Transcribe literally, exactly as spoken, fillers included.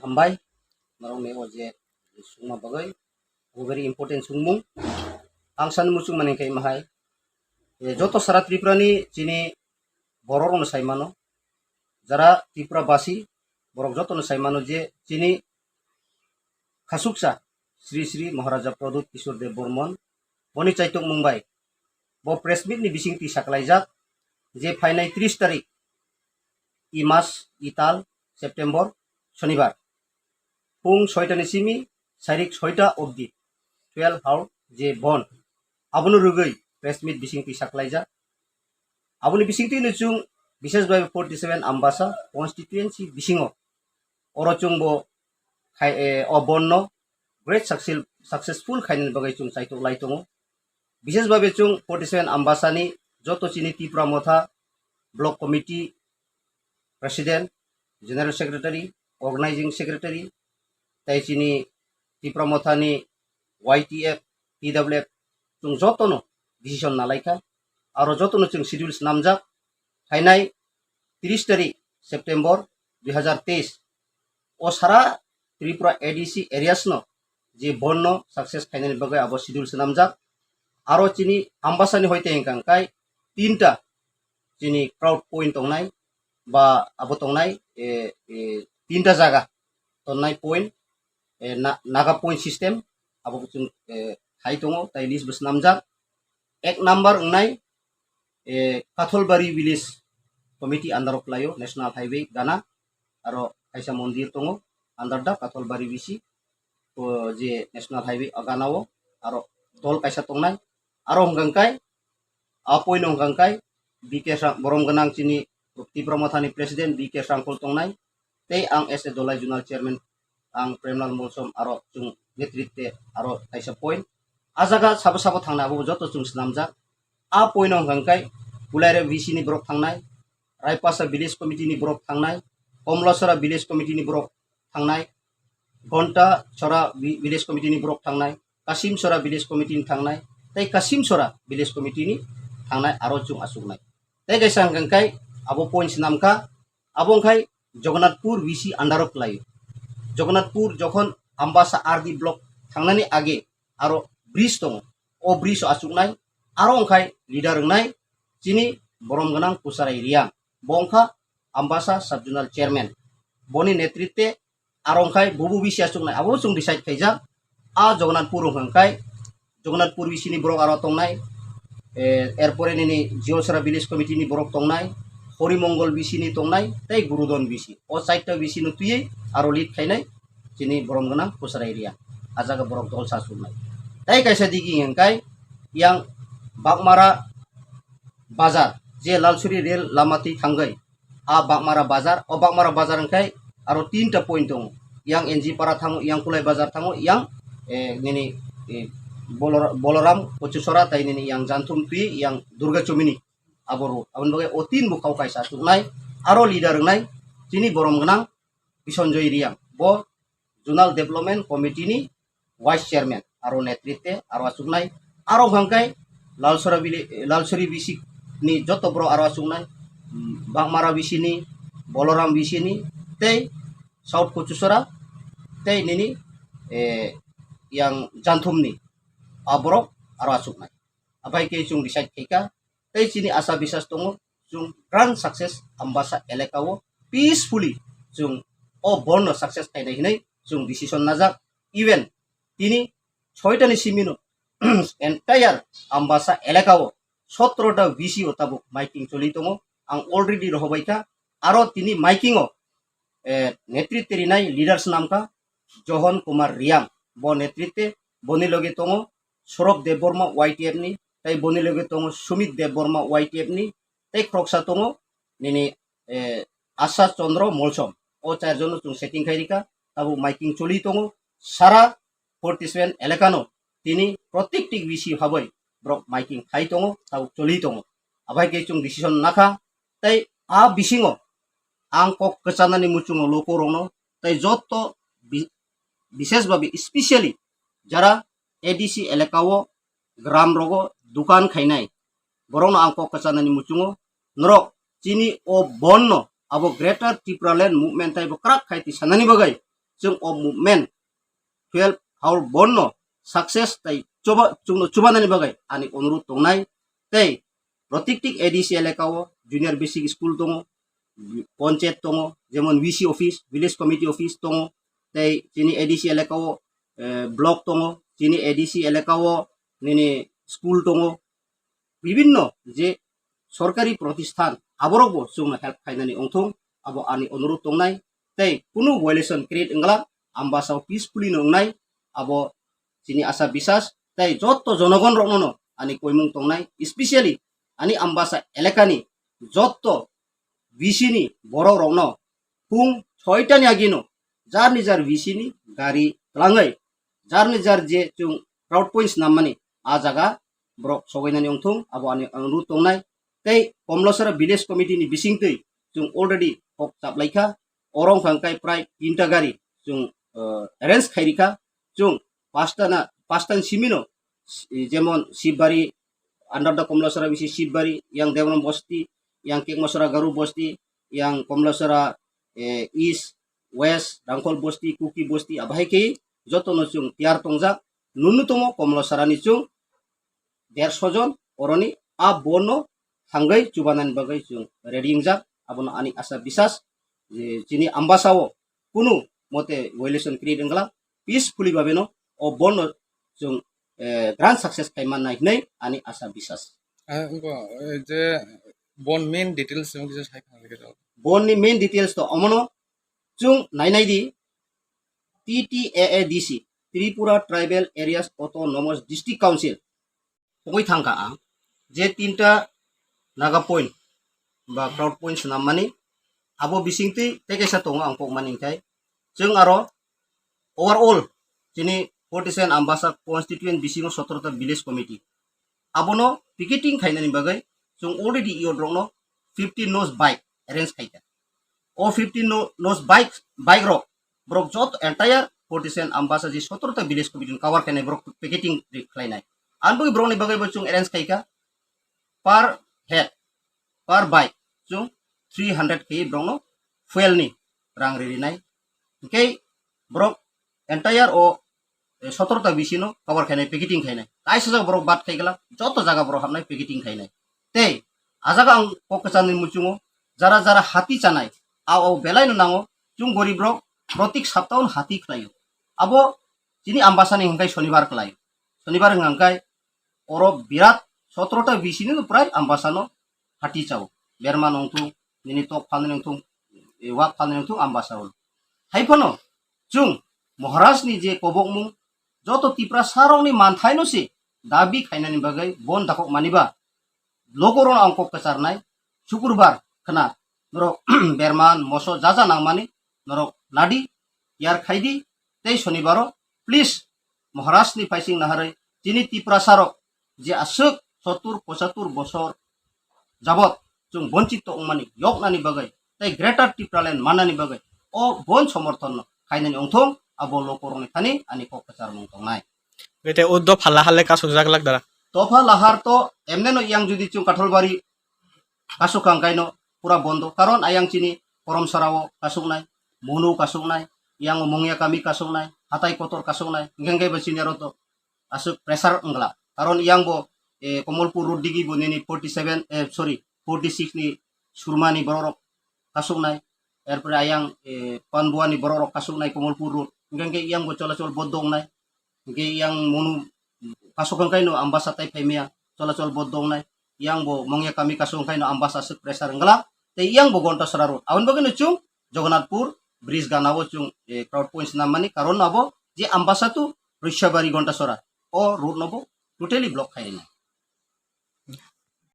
Hambai, norokni o je sungma bagwi, o very important sungmung. Ang sani muchung mani khe mahai, e, joto sara Tripura ni chini borok rokno sai mano, jara Tripura basi, borok jotono sai mano je chini khasuksa Sri Sri Maharaja Pradyut Kishore Dev Bormon, boni chaitokmung bai bo press meet ni bising twi saklaijak je phainai tris tarik i mas, i tal, September, Shonibar, phung soita ni simi sairik soita obdi, twelve hour je bon, abono rwgwi press meet bising twi saklaijak. Aboni bising twi no chwng bishes bai forty seven Ambasa constituency bisingo oro chwng bo khai, eh, o bon no great success, successful khainani bagwi chwng chaitok lai tongo. Bishes bai chwng forty seven Ambasa ni joto chini Tipra Motha block committee president, general secretary, organizing secretary, tai chini Tipra Motha ni Y T F, T W F, chwng jotono decision nalaikha. Aro jotono chwng schedule swnamjak. Phainai tris tarik September dui hazar teis o sara Tripura A D C areas no je bon no success khainani bagwi abo schedule swnamjak. Aro chini Ambasa ni hoite hwnkha kai tinta chini crowd point tongnai ba abo tongnai, e, e, tinta jaga tongnai point, e, na-, naga point system abo chwng, e, hai tongo, tai list bo swnamjak. Ek number wngnai, e, Katholbari village committee under o kwlaio, national highway gana, aro kaisa mondir tongo under the Katholbari bisi, o je national highway o gana o, aro dol kaisa tongnai. Aro hwnkha kai, a point no hwnkha kai, B K Srang-, borom gwnang chini Tipra Motha ni president B K Srangkhol tongnai, tei ang as a Dholai zonal chairman, ang Premlal Molsom aro chwng netritwe aro kaisa point. A jaga sabo sabo thangnai abo joto chwng swnamjak. A point no hwnkha kai Kulaira V C ni borok thangnai, Raipasa village committee ni borok thangnai, Komlasora village committee ni borok thangnai, Ghonta Chora vi-, village committee ni borok thangnai, Kasim Chora village committee ni thangnai, tei Kasim Chora village committee ni thangnai aro chwng achuknai. Tei kaisa hwnkha kai abo point swnamkha, abo wngkhai Jagannathpur V C under o kwlaio. Jagannathpur jokhon Ambasa R D block thangnani age aro bridge tongo. O bridge o achuknai, aro wngkhai leader wngnai chini borom gwnang Kusarai Riang. Bo wngkha Ambasa sub zonal chairman. Boni netritwe aro wngkhai bubu V C achuknai, abo chwng decide khaijak. A Jagannathpur wngkha kai Jagannathpur V C ni borok aro tongnai, eh, erpore nini Jiolsora village committee ni borok tongnai, Horimongol V C ni tongnai, tei Gurudon V C. O chaita V C no twiwi aro lead khainai chini borom gwnang Kusarai Riang. A jaga borok dol sa surnai. Tei kaisa digi hwnkha kai yang Bakmara bazar, je Lalsuri rail lama twi thangwi, a Bakmara bazar, o Bakmara bazar hwnkhe aro tinta point tongo. Yang N G Para thango, yang Kulai bazar thango, yang, eh, nini, eh, Bolor-, Boloram Kochusora tai nini yang Janthum twi, yang Durga Chomini abo road. Aboni bagwi o tin bwkhao kaisa achuknai, aro leader wngnai chini borom gwnang Bisonjoy Riang. Bo Zonal Development Committee ni Vice Chairman aro netritwe aro achuknai, aro hwnkha kai Lalsora village, Lalsori V C ni joto borok aro achuknai, mm, Bakmara V C ni, Boloram V C ni, tei South Kochusora, tei nini, eh, yang Janthum ni a borok aro achuknai. Abai khe chwng decide khaikha, tei chini asa bisas tongo, chwng grand success Ambasa elaka o peacefully chwng o bon no success khainai hinwi chwng decision najak. Even tini soita ni simi no entire Ambasa elaka o sotro ta V C o tabuk miking choli tongo. Ang already rohobai kha, aro tini miking o, eh, netritwe rinai leaders namkha Johon Kumar Riang, bo netritwe, boni loge tongo Sorok Debbarma Y T F ni, tei boni loge tongo Sumit Debbarma Y T F ni, tei khoroksa tongo nini, eh, Asha Chandra Molsom. O charjon no chwng setting khai rikha, tabuk miking choli tongo, sara forty seven elaka no tini protekti V C habai borok miking khai tongo, tabuk choli tongo. Abai khe chwng decision nakha, tei a bisingo ang kok kwchanani muchungo lukurokno, tei joto bi-, bishesh babe specially jara A D C elaka o gram rogo dukan khainai, borokno ang kok kwchanani muchungo, norok chini o bon no abo Greater Tipraland Movement taibo kwrak khai twi sanani bagwi chwng o movement twelve hour bandh no success tai chuba-, chwngno chubanani bagwi ani onurodh tongnai. Tei protikti A D C elaka o junior basic school tongo, ponchayat tongo, jemon V C office, village committee office tongo, tei chini A D C elaka o, eh, block tongo, chini A D C elaka o nini school tongo, bibinno je sorkari protisthan aborokbo chwngno help khainani wngthung, abo ani onurodh tongnai. Tei kunu violation create wngla, Ambasa o peacefully no wngnai, abo chini asa bisas. Tei jotto jonogon rokno no ani koimung tongnai, especially ani Ambasa elakani jotto V C ni borok rokno phung soitani agino jar ni jar V C ni gari twlangwi jar ni jar je chwng crowd points nammani a jaga borok sogainani wngthung, abo ani onurodh tongnai. Tei Komlosora village committee ni bisingtwi chwng already kok chaplaikha, oro wngkha hwnkhe prai tinta gari chwng, eh, arrange khairikha. Chwng pasta na, pasta ni simino, jemon Sibari, under the Komlosora V C Sibari, yang Debram Bosti, yang Kekmasora Garu Bosti, yang Komlosora, eh, East, West, Rangkhol Bosti, Kuki Bosti, abahai khe jotono chwng tiyar tongjak. Nunu tomo Komlosora ni chwng derso jon oroni a bandh no thangwi chubanani bagwi chwng ready wngjak. Abono ani asa bisas je chini Ambasa o kunu mote violation create wngla, peacefully babe no o bandh no chwng, eh, grand success khai mannai hinwi ani asa bisas. Ah, wngkha, eh, je bandh main details wng kisa sai khna khe. Bandh ni main details to omono chwng nainai di, T T A A D C, Tripura Tribal Areas Autonomous District Council. Pogwi thangkha ang je tinta naga point ba crowd point swnammani, abo bisingtwi tei kaisa tongo ang kokmani, hwnkhe chwng aro overall chini forty seven Ambasa constituent bisingo sotorta village committee, abono picketing khainani bagwi chwng already youth rokno fifty nos bike arrange khaikha. O fifty no-, nos bike, bike rok borok joto entire forty seven Ambasa ji sotorta village committee ni cover khainai borok picketing ri khlainai. Ang bagwi borokni bagwi bo chwng arrange khaikha per head, per bike chwng three hundred khe borokno fuel ni rang ririnai. Hwnkhe borok entire o, eh, sotorta V C no cover khainai, picketing khainai. Kaisa jaga borok bad khaigwla, joto jaga borok habnai picketing khainai. Tei a jaga ang kok kwcharni muchungo jara jara hati chanai, a o belai no nango, chwng gorib rok protik saptaono hati khlaio. Abo chini Ambasani hwnkhe Sonibar khlaio. Sonibar hwnkhe oro birat sotorota V C ni prai Ambasano hati chao. Berma nongthung, nini tok phalni nongthung, eh, wak phalni nongthung Ambasa o. Haiphano chwng Maharajni je kobokmung joto Tiprasarokni manthaino se dabi khainani bagwi bon dakhok maniba. Lokorokno ang kok kwcharnai, Sukurbar khna norok berman, moso ja ja nangmani norok nadi, yar khaidi, tei Sonibaro please Maharajni phaising naharwi chini Tiprasarok je aswk sottur pochottur bosor jabot chwng bonchito wngmani yoknani bagwi tei Greater Tipraland mannani bagwi o bon somorthonno khainani wngthung, abo lokorokni thani ani kok kwcharmung tongnai. Bete o dopha lahar le kasukjak lak dara? Dopha lahar to emneno yang jodi chwng Katholbari kasuk kha hwnkhaino pura bondo. Karon ayang chini Koromsarao kasuknai, Monu kasuknai, yang Mongya kami kasuknai, Hatai Kotor kasuknai, hwnkhe hwnkhe bo chini aro to aswk pressure wngla. Karon yang bo, eh, Komolpur road digi bo nini forty seven, eh, sorry, forty six ni Surmani borok rok kasuknai, erpore ayang, eh, Panbuani borok rok kasuknai Komolpur road. Hwnkhe hwnkhe yang bo cholachol bondo wngnai. Hwnkhe yang Monu kasuk hwnkhaino Ambasa tai phaimaya cholachol bondo wngnai. Yang bo Mongya kami kasuk hwnkhaino Ambasa aswk pressure wngla. Tei yang bo Gontasora road. Aboni bagwino chwng Jagannathpur bridge gana o chwng, eh, crowd points nammani karon abo je Ambasa to Rwishabari Gontasora o road no bo totally block khai rwnai.